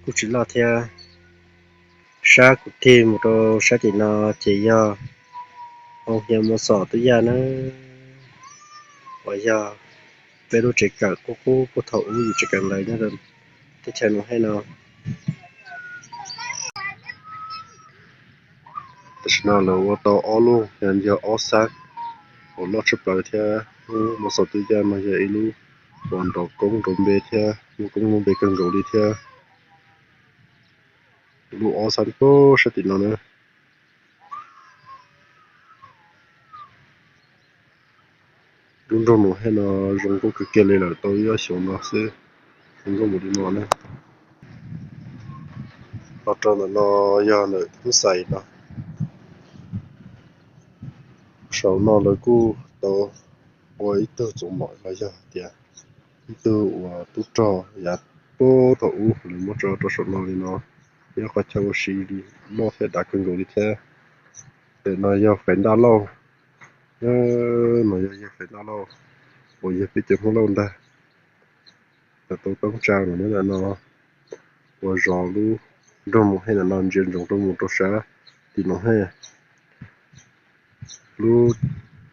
Kuj tsis loj thiab. Sab kuv tig mus rau sab tim no ces yog Hoo Hiav Mos Xom Tub Yaj na, uas yog peb lub tsev kawm qub qub puag thaum ub yus tseem kawm ntawv nyob rau teb chaws Noom Hej no. Tam sim no lawv ua tau ob lub, yog ob xab uas loj tshaj plaws thiab. Lub Mos Xom Tub Yaj no yog ib lub uas nrov koob nrov npe thiab muaj koob muaj npe kawg nkaus li thiab. Lub ob xab puag sab tim no na. Lub nroog Noom Hej no zoo nkauj kawg kiag li lawm tau ib ob xyoos no xwb, zoo nkauj npaum li no na. Los rau ntawm no yog ntawm Thoob Xais no. Saum no lawv kuj tau ua ib tug txoov mom los yog tias ib tug uas tub rog yav puag thaum ub lawv muab tso rau saum no li no. Yog qhov chaw ua si li loj thiab dav kawg nkaus li thiab. Ntawm no yog Faiv Ntaj Lauj, no yog yawg Faiv Ntaj Lauj uas yog peb cov Hmoob Lauj ntag. Lawv tau toob tsa mus nyob ntawm no ua zos. Lub nroog Noom Hej ntawm no ntsia ntsoov rau mus rau sab tim Noom Hej. Lub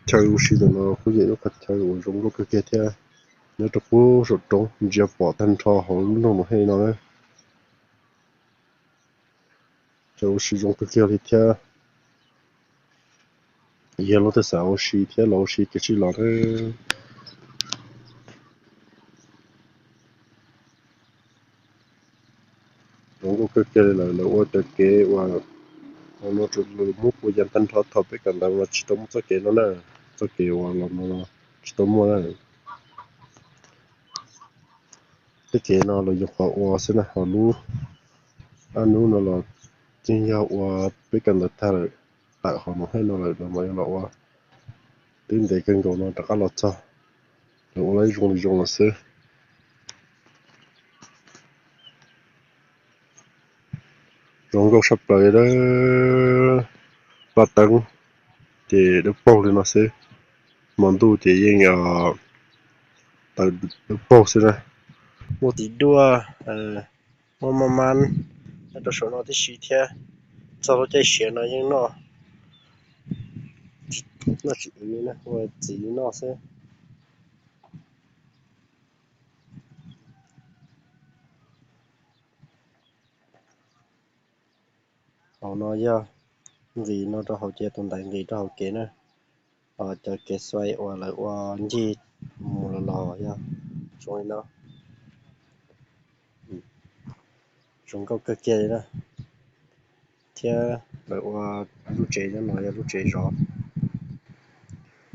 chaw ua si ntawm no kuj yog ib lub qhov chaw uas zoo nkauj kawg kiag thiab. Nyob rau puag saum roob ntsia pom tag nrho hauv lub nroog Noom Hej no na. Chaw ua si zoo kawg kiag li thiab. Yog leej twg xav ua si thiab los ua si kav tsij los na. Zoo nkauj kawg kiag li lawm, lawv ua cov kev uas no tsuas muab puas yas tag nrho, thaum peb kawm ntawv los tsis tau muaj txoj kev no na. Txoj kev uas los no tsis tau muaj na. Tej kev no los yog qhov ua xwb na, ho lub ab nub no los yeej yog uas peb kawm ntawv tag lawm, tawm hauv Noom Hej no lawm lawv mam li los ua. Twb ntev kawg nkaus no rov qab los txog, lawv ua los zoo li zoo lawm xwb. Zoo nkauj tshaj plaws li. Paj teeb ces dawb paug li no xwb, hmo ntuj ces yeej tawm dawb paug xwb na. Muaj tiv duaj, muaj maj mab nyob rau saum no tib si thiab. Txog lub caij siav no yeej noj, noj tsis ua txiv noj xwb. Hauv no yog nqis no rau hauv ces tus ntaiv nqis rau hauv kev na. Cov kev xuaim uas lawv ua ncig mus los los yog zoo li no. Zoo nkauj kawg kiag li na. Thiab lawv ua lub tsev nyob no yog lub tsev zov,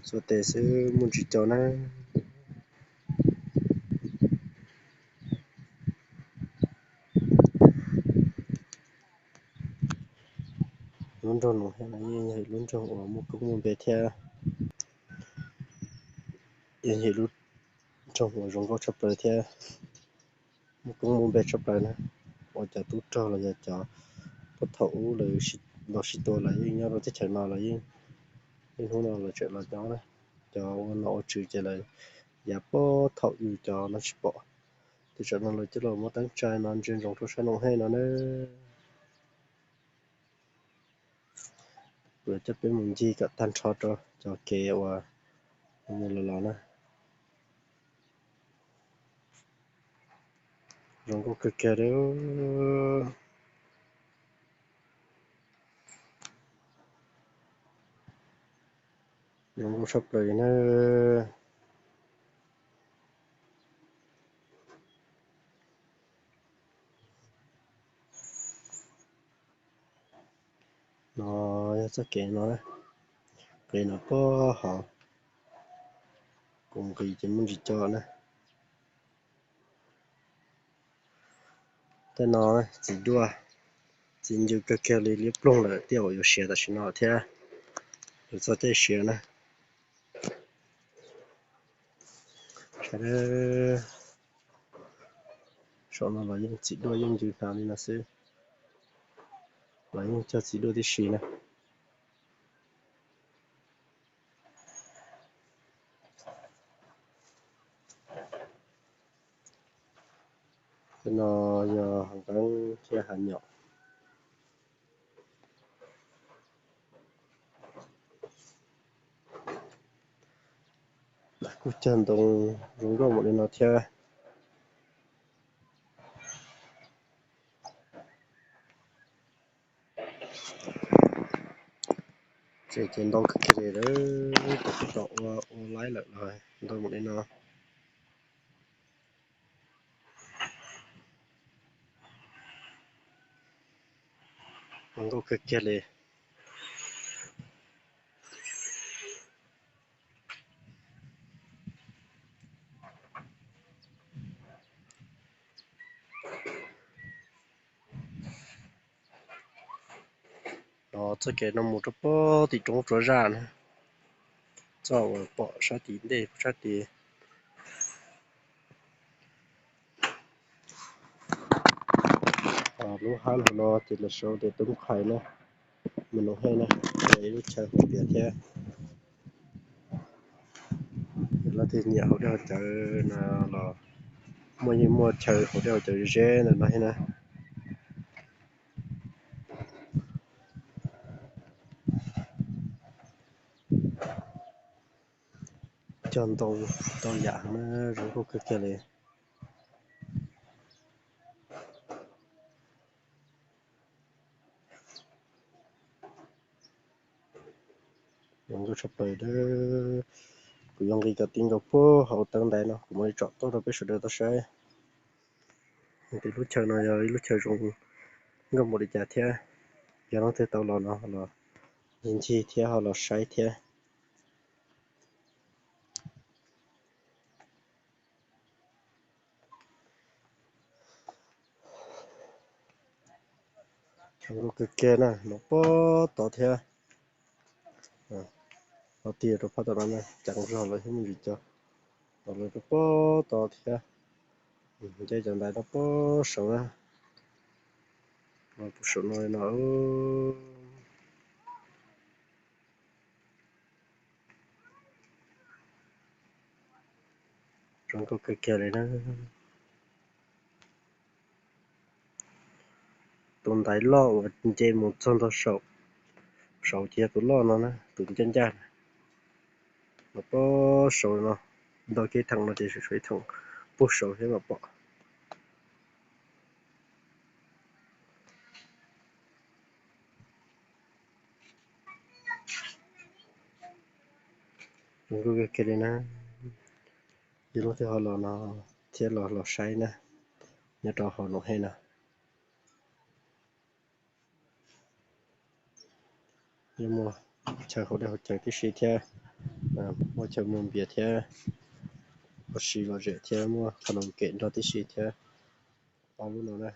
xuas tes xwb muaj ntsis co na. Lub nroog Noom Hej no yeej yog lub nroog uas muaj koob muaj npe thiab. Yeej yog lub nroog uas zoo nkauj tshaj plaws thiab muaj koob muaj npe tshaj plaws na. Ua cov tub rog los yog cov puag thaum ub lawv ntaus sib tua los yeej nyob rau teb chaws no los yeej, niaj hnub no lawv tseem los nyob na. Cov ua nom ua tswv ces lawv yav puag thaum yus cov no tsis pom, tus tsam no lawv coj los muab teeb tsa no ntsia ntsoov rau sab Noom Hej no na. Kuv coj peb mus ncig kom tag nrho rau cov kev uas mus los los na. Zoo nkauj kawg kiag li. Zoo nkauj tshaj plaws na. No yog txoj kev no, kev no puag hauv, kuv nqis ces muaj ntsis co na. Tej no txiv duaj, txiv ncw kawg kiag li, liab ploog lawm, tej uas yuav siav tam sim no thiab, yuav txog caij siav na. Saum no los yeej txiv duaj yeej ncw hnav li no xwb, los yeej cog txiv duaj tib si na. Tej no yog hav nqeeb thiab hav nyom. Kuj cog ntoo zoo nkauj npaum li no thiab. Ces ces ntau kawg kiag li lawm, tom ua ua laib lawm los ntau npaum li no. Zoo nkauj kawg kiag li. Los txoj kev no mus rau pem tim roob Tsuas Zaj na, txoj uas pom sab tim ntej sab tid. Lub hab no ces lawv sau tias Tub Qhais na, Mws Noom Hej na, ib lub chaw hu piav thiab. Leej twg nyiam haus dej haus cawv no los muaj, yeej muaj chaw haus dej haus cawv ze ze ntawm no thiab na. Cog ntoo ntau yam na, zoo nkauj kawg kiag li. Zoo nkauj tshaj plaws. Kuv yuav nqis kom tib nkaus puag hauv teev ntaiv no kuv mam li tsom tuaj rau peb sawv daws tau saib. Ces lub chaw no yog ib lub chaw zoo nkauj npaum li cas thiab. Yog leej twg tau los no los ncig ncig thiab ho los saib thiab. Zoo nkauj kawg kiag na, los puag tod thiab. Los tig rau phab tom no na, ceev zog los thiab me ntsis cov, los lawv rau puag tod thiab. Nce cov ntaiv no puag saud na, los puag saum no no. Zoo nkauj kawg kiag li na. Tus ntaiv loj uas nce mus txog ntua saum, saum ces yog tus loj no na, tus ncaj ncaj na. Los puag saud no, nto kiag theem no ces tshuav ib theem puag saud thiab mam pom. Zoo nkauj kawg kiag li na. Yog leej twg ho los no thiab los los saib na, nyob rau hauv Noom Hej no. Yeej muaj chaw haus dej haus cawv tib si thiab, muaj chaw muag npias thiab, ua si lom zem thiab muaj karaoke nrog tib si thiab. Ob lub no na,